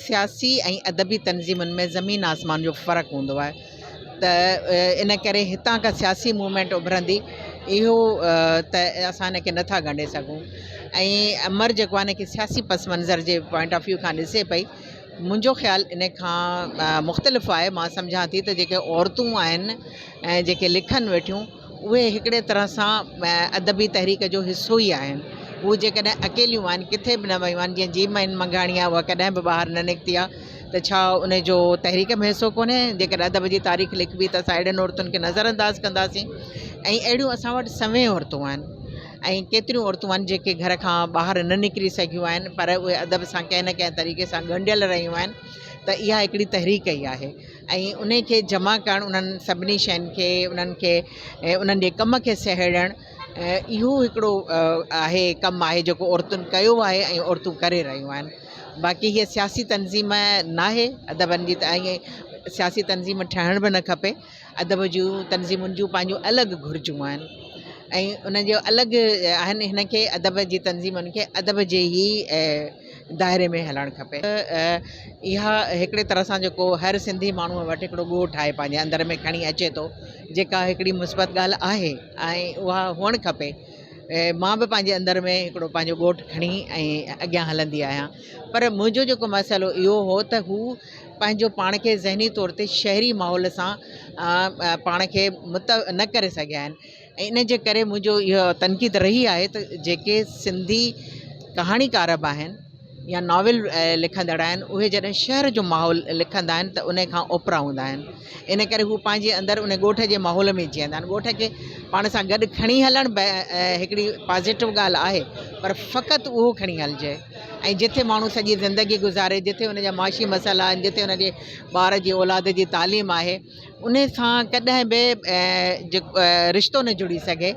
سياسي ۽ ادبي تنظيمن ۾ زمين آسمان جو فرق هوندو آهي ته ان ڪري هتان کان سياسي موومينٽ اڀرندي اهو ته اسان ان کي نٿا ڳنڍي سگهون ۽ امر جيڪو آهي ان کي سياسي پس منظر جي پوائنٽ آف ويو کان ڏسي پئي منهنجو خيال ان کان مختلف آهي مان سمجهان ٿي ته جيڪي عورتون آهن ۽ جيڪي لکن ويٺيون اهي هڪڙي طرح سان ادبي تحريڪ جو حصو ئي آهن. هو جيڪڏهن اڪيليون آهن، ڪٿي به نه ويون آهن، جيئن جيم اين منگهاڻي آهي اها ڪڏهن به ٻاهر نه نڪتي آهي ته ڇا ان جو تحريڪ ۾ حصو ڪونهي؟ جيڪڏهن ادب جي تاريخ لکبي ته اسان اهڙين عورتن کي نظر انداز ڪنداسين ۽ اهڙيون اسان وٽ سوين عورتون آهن ۽ ڪيتريون عورتون آهن جيڪي گهر کان ٻاهر نه نڪري سگهيون آهن پر اهي ادب سان ڪنهن نه ڪنهن طريقي سان ڳنڍيل رهيون آهن ته اها هڪڙي تحريڪ ئي آهي. ۽ انهي کي جمع ڪرڻ انهن سڀني شين کي انهن کي انهن جي ڪم کي سهيڙڻ اهو هڪڙو آهي ڪم آهي جيڪو عورتن ڪيو آهي ۽ عورتون ڪري رهيون آهن باقي هيء سياسي تنظيم ناهي ادبن جي ته ائين سياسي تنظيم ٺهڻ به نه کپي ادب جون تنظيمن جون پنهنجون الڳ گهرجون آهن ۽ ان جو الڳ آهن هن کي ادب جي تنظيمن کي ادب جي ئي دائري ۾ هلڻ کپي. اها هڪڙي طرح سان جيڪو هر سنڌي ماڻهوء وٽ هڪڙو ڳوٺ آهي پنهنجي اندر ۾ کڻي اچي ٿو جيڪا هڪڙي مثبت ڳالهه آهي ۽ اها هئڻ کپي مان به پنهنجي اندر ۾ هڪڙو پنهنجو ڳوٺ کڻي ۽ اڳيان هلندي آهيان پر منهنجو جيڪو مسئلو اهو هو ته هو پنهنجو پاڻ کي ذهني طور تي شهري ماحول سان پاڻ کي مت نه ڪري سگهيا آهن ۽ ان جي ڪري منهنجو اها تنقيد رهي آهي ته جيڪي سنڌي ڪهاڻيڪار به آهن يا ناول لکندڙ آهن اهي جڏهن شهر جو ماحول لکندا آهن ته ان کان اوپرا هوندا آهن ان ڪري هو پنهنجي اندر ان ڳوٺ جي ماحول ۾ جيئندا آهن ڳوٺ کي پاڻ سان گڏ کڻي هلڻ به هڪڙي پازيٽو ڳالهه آهي پر فقط اهو کڻي هلجي ۽ جتي ماڻهو سڄي زندگي گذاري جتي ان جا معاشي مسئلا آهن جتي ان جي ٻار جي اولاد جي تعليم آهي ان سان ڪڏهن به جيڪو رشتو نه جڙي سگهي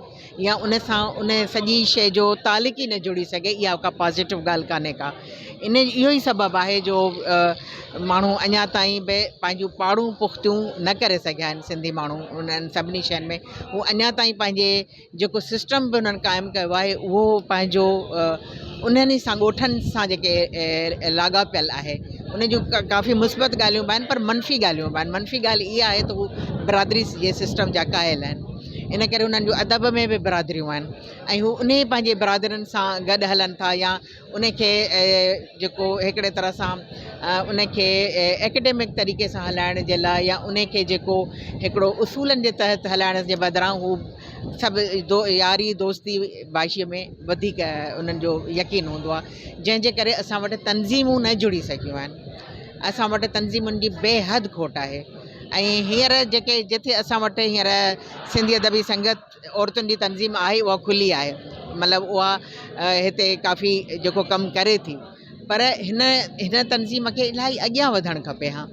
يا ان سان ان سڄي شيء جو تعلق ئي نه جڙي سگهي اها ڪا پازيٽو ڳالهه ڪانهي ڪا ان اهو ئي سبب آهي جو ماڻهو اڃا تائين به پنهنجون پاڙون پختيون نه ڪري سگهيا آهن سنڌي ماڻهو انهن سڀني شين ۾ هو اڃا تائين پنهنجي جيڪو سسٽم به انهن قائم ڪيو آهي اهو پنهنجو انهن ئي سان ڳوٺن سان جيڪي لاڳاپيل آهي ان جون ڪافي مثبت ڳالهيون به آهن پر منفي ڳالهيون به آهن منفي ڳالهه اها آهي ته هو برادري جي سسٽم جا قائل آهن ان ڪري انهن جو ادب ۾ به برادريون آهن ۽ هو انهي پنهنجي برادرين سان گڏ هلن ٿا يا ان کي جيڪو هڪڙي طرح سان ان کي اڪيڊمڪ طريقي سان هلائڻ جي لاء يا ان کي جيڪو هڪڙو اصولن جي تحت هلائڻ جي بدران هو سڀ ياري دوستي باشيء ۾ وڌيڪ انهن جو يقين هوندو آهي جنهن جي ڪري اسان وٽ تنظيمون نه جڙي سگهيون آهن اسان وٽ تنظيمن جي بيحد کوٽ آهي ۽ هينئر جيڪي جتي اسان وٽ هينئر سنڌي ادبي سنگت عورتن جي تنظيم آهي اها کلي آهي مطلب اها هتي ڪافي جيڪو ڪم ڪري ٿي پر هن هن تنظيم کي الاهي اڳيان وڌڻ کپي ها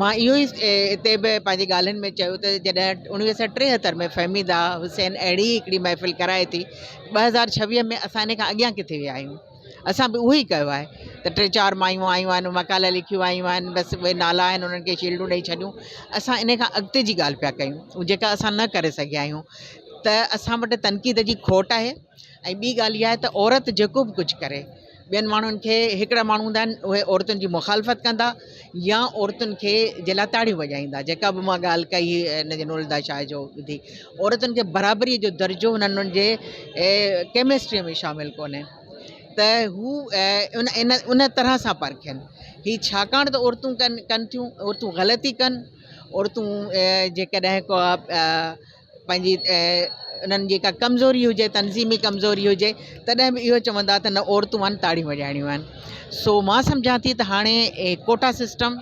مان اهو ئي هتي به پنهنجي ڳالهين ۾ چيو ته جڏهن 1973 ۾ فهميده حسين اهڙي ئي هڪڙي محفل ڪرائي ٿي 2026 ۾ اسان ان کان اڳيان ڪٿي ويا آهيون اسان به اهو ئي ڪيو آهي ته ٽي چار مايون آيون آهن مقالا لکيون آيون آهن بس اهي نالا آهن انهن کي شيلڊون ڏئي ڇڏيون اسان ان کان اڳتي جي ڳالهه پيا ڪيون جيڪا اسان نه ڪري سگهيا آهيون ته اسان وٽ تنقيد جي کوٽ آهي ۽ ٻي ڳالهه اها آهي ته عورت جيڪو به ڪجهه ڪري ٻين ماڻهن کي هڪڙا ماڻهو هوندا آهن اهي عورتن جي مخالفت ڪندا يا عورتن کي جي لاء تاڙيون وڄائيندا جيڪا به مان ڳالهه ڪئي هن جي نورالهديٰ شاهه جو ٻڌي عورتن کي برابريء جو درجو هنن جي ڪيمسٽريء ۾ شامل ڪونهي ته هو ان ان ان طرح سان پرکين هي ڇاڪاڻ ته عورتون ڪن ڪن ٿيون عورتون غلطي ڪن عورتون جيڪڏهن ڪو پنهنجي انهن جي ڪا ڪمزوري هجي تنظيمي ڪمزوري هجي تڏهن به اهو چوندا ته نه عورتون آهن تاڙيون وڄائڻيون آهن سو مان سمجهان ٿي ته هاڻي ڪوٽا سسٽم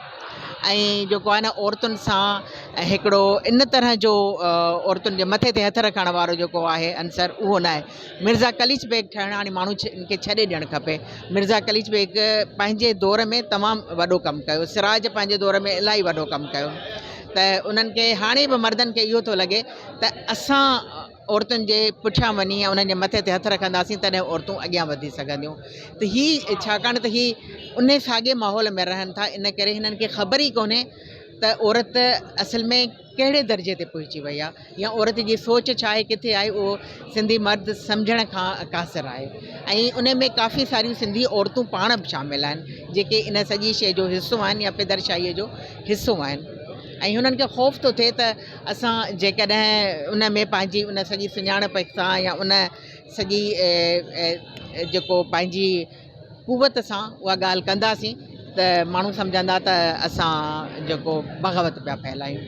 ۽ جيڪو آهي نه عورتن سان هڪڙو ان طرح جو عورتن جي مٿي تي هٿ رکڻ وارو جيڪو آهي عنصر اهو نه آهي مرزا قليچ بيگ ٺهڻ هاڻي ماڻهو کي ڇڏي ڏيڻ کپي مرزا قليچ بيگ پنهنجي دور ۾ تمام وڏو ڪم ڪيو سراج پنهنجي دور ۾ الاهي وڏو ڪم ڪيو ته انهن کي هاڻي به مردن کي اهو ٿو لڳي ته اسان عورتن جي پٺيان وڃي ۽ انهن جي مٿي تي هٿ رکنداسين تڏهن عورتون اڳيان وڌي سگهنديون ته هي ڇاڪاڻ ته هي ان ساڳي ماحول ۾ رهن ٿا ان ڪري هنن کي خبر ئي ڪونهي ته عورت اصل ۾ ڪهڙي درجي تي پهچي وئي آهي يا عورت جي سوچ ڇا آهي ڪٿي آهي اهو سنڌي مرد سمجهڻ کان قاصر آهي ۽ ان ۾ ڪافي ساريون سنڌي عورتون پاڻ به شامل آهن جيڪي ان سڄي شيء جو حصو آهن يا پدرشاهيء جو حصو آهن ۽ هنن کي خوف ٿو ٿئي ته اسان جيڪڏهن ان ۾ پنهنجي ان سڄي سڃاڻپ سان يا ان سڄي جيڪو پنهنجي قوت سان اها ڳالهه ڪنداسين ته ماڻهو سمجهندا ته اسان جيڪو بغاوت پيا ڦهلايون.